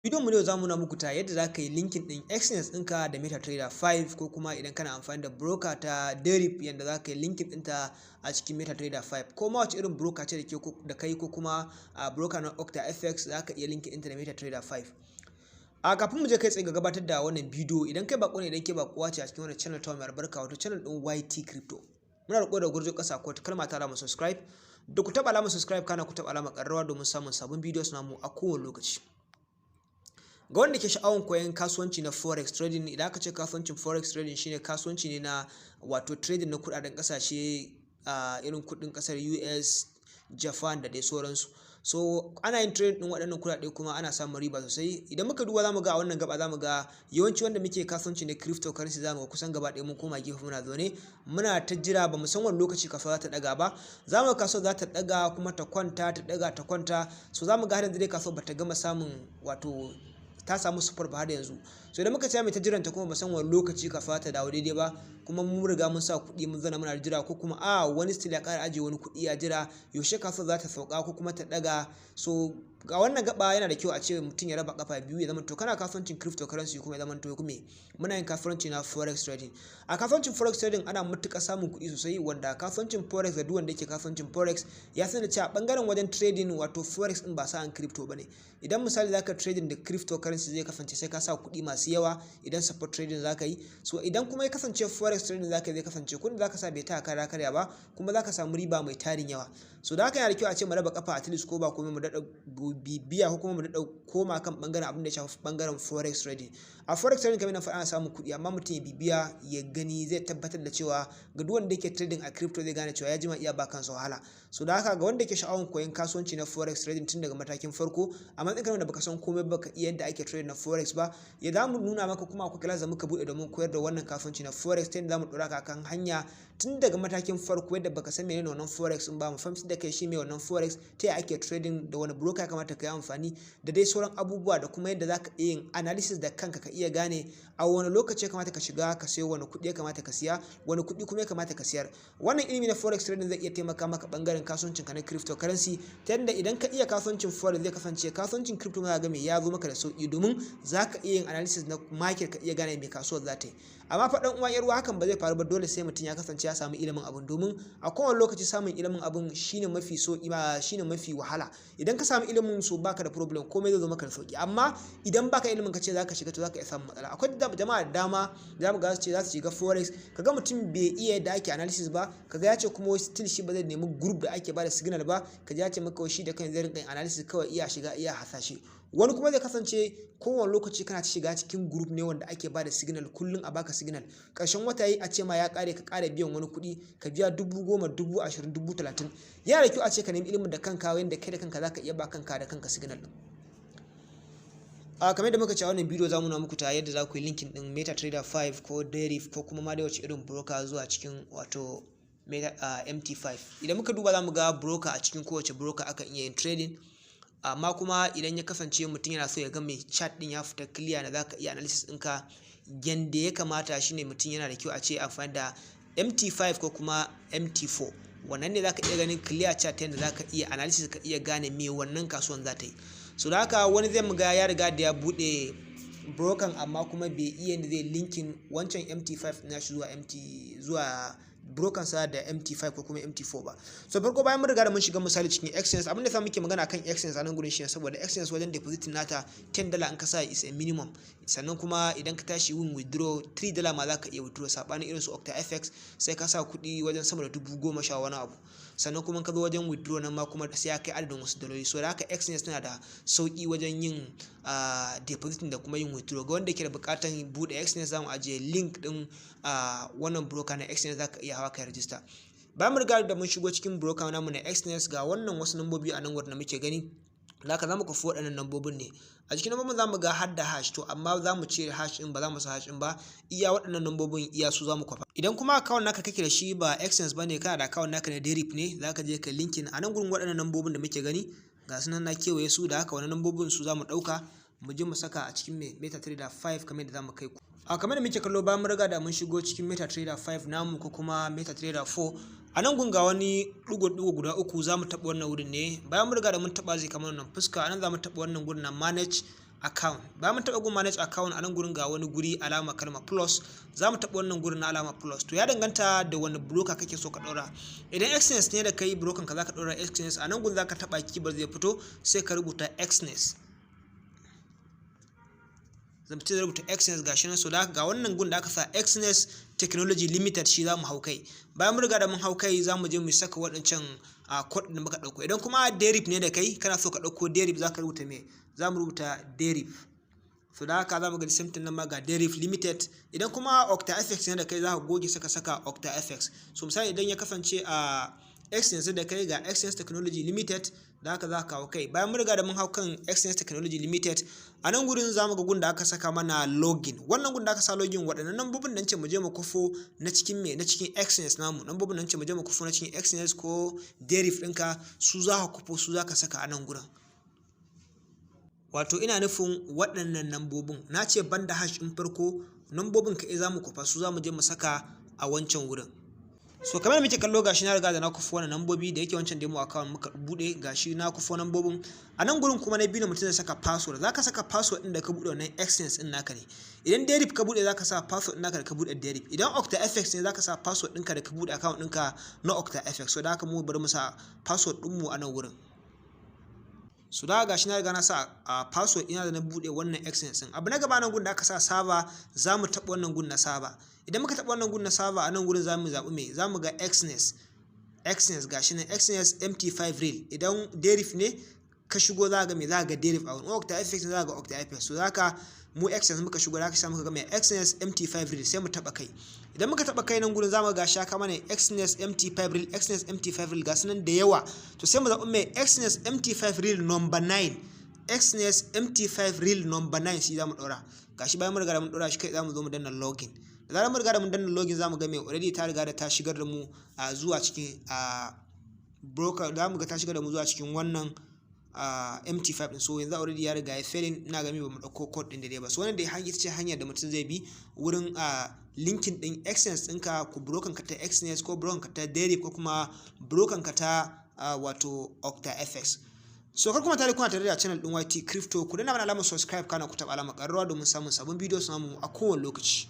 Bidiyon mu yau za mu nuna muku ta yadda za ka yi linking ɗin Exness ɗinka da MetaTrader 5, ko kuma idan kana amfani da broker ta Deriv, yadda za ka yi linking ɗinta a cikin MetaTrader 5, ko ma wace irin broker ce da kai, ko kuma a broker na OctaFX, za ka iya linking ɗinta da MetaTrader 5. A kafin mu je kai tsaye ga gabatar da wannan bidiyo, idan kai bako ne, idan ke bakuwa ce a cikin wannan channel ta mai albarka, wato channel ɗin YT Crypto, muna roƙo da gurjo ƙasa ko ta kalma ta alamar subscribe, da ku taɓa alamar subscribe, kana ku taɓa alamar ƙararrawa domin samun sabon videos namu a kowane lokaci. Ga wanda ke sha'awan koyon kasuwanci na forex trading, idan aka ce kasuwancin forex trading, shine kasuwanci ne na wato trading na kudaden kasashe, irin kudin kasar US, Japan da dai sauransu. So ana yin trading din waɗannan kudade kuma ana samun riba sosai. Idan muka duba, zamu ga a wannan gaba, zamu ga yawanci wanda muke kasuwanci na cryptocurrency, zamu ga kusan gaba ɗaya mun koma gefe, muna zaune muna ta jira, bamu san wani lokaci kasuwa za ta ɗaga ba. Zamu ga kasuwa za ta ɗaga kuma ta kwanta, ta ɗaga, ta kwanta. So zamu ga har yanzu dai kasuwa bata gama samun, wato ta samu support ba har yanzu. So idan muka ce mai ta jiranta kuma ba san wani lokaci kasuwa ta dawo daidai ba, kuma mun riga mun sa kuɗi mun zauna muna jira, ko kuma a wani still ya ƙara ajiye wani kuɗi ya jira yaushe kasuwa za ta sauka ko kuma ta ɗaga. So ga wannan gaba yana da kyau a ce mutum ya raba kafa biyu, ya zama to kana kasuwancin cryptocurrency kuma ya zama to kuma muna yin kasuwanci na forex trading. A kasuwancin forex trading ana matuƙar samun kuɗi sosai, wanda kasuwancin forex, da duk wanda yake kasuwancin forex ya san da cewa bangaren wajen trading, wato forex din, ba sa'an crypto bane. Idan misali zaka trading da cryptocurrency, zai kasance sai ka sa kuɗi masu yawa idan spot trading zaka yi. So idan kuma ya kasance forex trading zaka yi, zai kasance kuɗin zaka sa bai ta kara karya ba, kuma zaka samu riba mai tarin yawa. So da haka yana da kyau a ce mu raba kafa, at least ko ba komai mu daɗa bibiya ko kuma mu daɗa koma kan bangaren abin da ya shafi bangaren forex trading. A forex trading, kamar na faɗa, ana samun kuɗi, amma mutum ya bibiya ya gani, zai tabbatar da cewa ga duk wanda yake trading a crypto zai gane cewa ya jima iya ba kansa wahala. So da haka, ga wanda yake sha'awan koyon kasuwanci na forex trading tun daga matakin farko, a matsayin da baka san komai baka iya yadda ake trading na forex ba, ya za mu nuna maka. Kuma akwai class da muka buɗe domin koyar da wannan kasuwanci na forex, ta yadda za mu ɗora ka kan hanya tun daga matakin farko, yadda baka san menene wannan forex din ba, mu fahimci da kai shi me wannan forex, ta yaya ake trading, da wani broker ya kamata ka yi amfani, da dai sauran abubuwa, da kuma yadda zaka iya yin analysis da kanka, ka iya gane a wani lokaci ya kamata ka shiga ka sayo, wani kuɗi ya kamata ka siya, wani kuɗi kuma ya kamata ka siyar. Wannan ilimi na forex trading zai iya taimaka maka bangaren kasuwancin ka na cryptocurrency, ta yadda idan ka iya kasuwancin forex, zai kasance kasuwancin crypto ma ga me ya zo maka da sauki, domin zaka iya yin analysis na market, ka iya gane me kasuwar za ta yi. Amma fa, dan uwa, yar uwa, hakan ba zai faru ba, dole sai mutum ya kasance ya samu ilimin abun, domin a kowane lokaci samun ilimin abun shine mafi sauki ba shine mafi wahala. Idan ka samu ilimin, so baka da problem, komai zai zo maka da sauki. Amma idan baka ilimin ka ce zaka shiga, to zaka iya samun matsala. Akwai jama'a da dama za mu ga su ce za su shiga forex, kaga mutum bai iya yadda ake analysis ba, kaga ya ce kuma still shi ba zai nemi group da ake bada signal ba, kaji ya ce maka shi da kan zai rinka analysis kawai, iya shiga iya hasashe. Wani kuma zai kasance kowane lokaci kana shiga cikin group ne wanda ake bada signal, kullum a baka signal, ƙarshen wata yi a ce ma ya ƙare, ka ƙara biyan wani kuɗi, ka biya 10,000, 20,000, 30,000. Yana da kyau a ce ka nemi ilimin da kanka, yanda kai da kanka zaka iya ba kanka da kanka signal din. A kamar yadda muka ce, a wannan bidiyo za mu nuna muku ta yadda za ku yi linking din MetaTrader 5 ko Deriv ko kuma ma dai wace irin broker zuwa cikin wato Meta, MT5. Idan muka duba, za mu ga broker, a cikin kowace broker akan iya yin trading. Amma kuma idan ya kasance mutum yana so ya ga mai chart din ya fita clear na zaka iya analysis ɗinka yanda ya kamata, shine mutum yana da kyau a ce amfani da MT5 ko kuma MT4. Wannan ne zaka iya ganin clear chart yanda zaka iya analysis, ka iya gane me wannan kasuwan za ta yi. So da haka wani zai ga ya riga da ya buɗe broker, amma kuma bai iya yanda zai linking wancan MT5 nashi zuwa MT, zuwa broker sa da MT5 ko kuma MT4 ba. So farko, bayan mun riga da mun shiga misali cikin Exness, abin da sa muke magana kan Exness a nan gurin shine saboda Exness wajen deposit nata, $10 in ka sa is a minimum. Sannan kuma idan ka tashi yin withdraw, $3 ma zaka iya withdraw, sabanin irin su OctaFX, sai ka sa kuɗi wajen sama da 10,000 wani abu. Sannan kuma ka zo wajen withdraw, nan ma kuma sai ya kai adadin wasu daloli. So da haka Exness tana da sauki wajen yin deposit da kuma yin withdraw. Ga wanda ke da bukatan bude Exness, zamu ajiye link din wannan broker na Exness, zaka iya hawa kai register. Bayan mun riga da mun shigo cikin broker namu na Exness, ga wannan wasu nambobi a nan wurin da muke gani. Haka za mu kwafi waɗannan nambobin ne. A cikin nambobin za mu ga har da hash, to amma za mu cire hash ɗin, ba za mu sa hash ɗin ba. Iya waɗannan nambobin, iya su za mu kwafa. Idan kuma account naka kake da shi ba Exness bane, kana da account naka na Deriv ne, za ka je ka linking a nan gurin. Waɗannan nambobin da muke gani, ga su nan na kewaye su. Da haka wannan nambobin su za mu ɗauka mu je mu saka a cikin mai MetaTrader 5, kamar yadda za mu kai ku. A kamar da muke kallo, bayan mun riga da mun shigo cikin MetaTrader 5 namu ko kuma MetaTrader 4, a nan gun ga wani ɗigo-ɗigo guda uku, za mu taɓa wannan wurin ne. Bayan mun riga da mun taɓa, zai kama wannan fuska. A nan za mu taɓa wannan gurin na manage account. Bayan mun taɓa gun manage account, a nan gurin ga wani guri alama kalma plus. Za mu taɓa wannan gurin na alama plus. To, ya danganta da wani broker kake so ka ɗaura. Idan Exness ne da kai broker ka, zaka ɗaura Exness. A nan gurin zaka taɓa keyboard, zai fito, sai ka rubuta Exness. Zan ce rubuta Exness, gashi nan. So da ga wannan gun da aka sa Exness Technology Limited, shi za mu hau kai. Bayan mun riga da mun hau kai, za mu je mu saka waɗancan a code da muka ɗauko. Idan kuma Deriv ne da kai, kana so ka ɗauko Deriv, za ka rubuta me? Za mu rubuta Deriv. So da haka za mu ga same thing nan ma, ga Deriv Limited. Idan kuma OctaFX ne da kai, za ka goge saka OctaFX. So misali, idan ya kasance a Exness da kai, ga Exness Technology Limited, da haka za ka kawo kai. Bayan mun riga da mun hau kan Exness Technology Limited, a nan gurin za mu ga gun da aka saka mana login. Wannan gun da aka sa login, waɗannan nambobin nan ce mu je mu kwafo na cikin me? Na cikin Exness namu. Nambobin nan ce mu je mu kwafo na cikin Exness ko Deriv ɗinka, su za ka kwafo, su za ka saka a nan gurin. Wato ina nufin waɗannan nambobin na ce banda hash ɗin farko, nambobin kaɗai za mu kwafa, su za mu je mu saka a wancan wurin. So kamar muke kallo, gashi na riga da na kwafi wannan nambobi. Da yake wancan demo account muka bude, gashi na kwafi nambobin a nan gurin. Kuma na biyu, mutum zai saka password. Zaka saka password din da ka bude wannan Exness din naka ne. Idan Deriv ka bude, zaka sa password din naka da ka bude Deriv. Idan OctaFX ne, zaka sa password ɗinka da ka bude account ɗinka na OctaFX. So da haka mu bari mu sa password ɗin mu a nan wurin. So da gashi na riga na sa a password ina da na bude wannan Exness din. Abu na gaba, nan gun da aka sa server, za mu taɓa wannan gun na server. Idan muka taɓa wannan gun na server, a nan gurin za mu zaɓi me? Za mu ga Exness. Exness, gashi nan, Exness MT5 Real. Idan Deriv ne ka shigo, za ga me? Za ga Deriv a wurin. OctaFX ne, za ga OctaFX. So zaka mu Exness muka shigo, zaka sa muka ga mai Exness MT5 Real, sai mu taɓa kai. Idan muka taɓa kai, nan gurin za mu ga shaka mana Exness MT5 Real, Exness MT5 Real, ga sunan da yawa. To, sai mu zaɓi mai Exness MT5 Real number 9. Exness MT5 Real number 9, shi za mu ɗora. Gashi, bayan mun riga da mun ɗora shi kai, za mu zo mu danna login. Da zarar mun riga da mun danna login, za mu ga mai already ta riga da ta shigar da mu a zuwa cikin a broker. Za mu ga ta shigar da mu zuwa cikin wannan MT5 din. So yanzu already ya riga ya failing. Ina ga ba mu dauko code din daidai ba. So wannan dai hanya ita ce hanyar da mutum zai bi wurin linking din Exness ɗinka, ko broker ka ta Exness, ko broker ka ta Deriv, ko kuma broker ka ta wato OctaFX. So kar kuma tare kuna tare da channel din YT Crypto. Ku danna mana alamar subscribe, kana ku taɓa alamar ƙararrawa domin samun sabon bidiyo namu a kowane lokaci.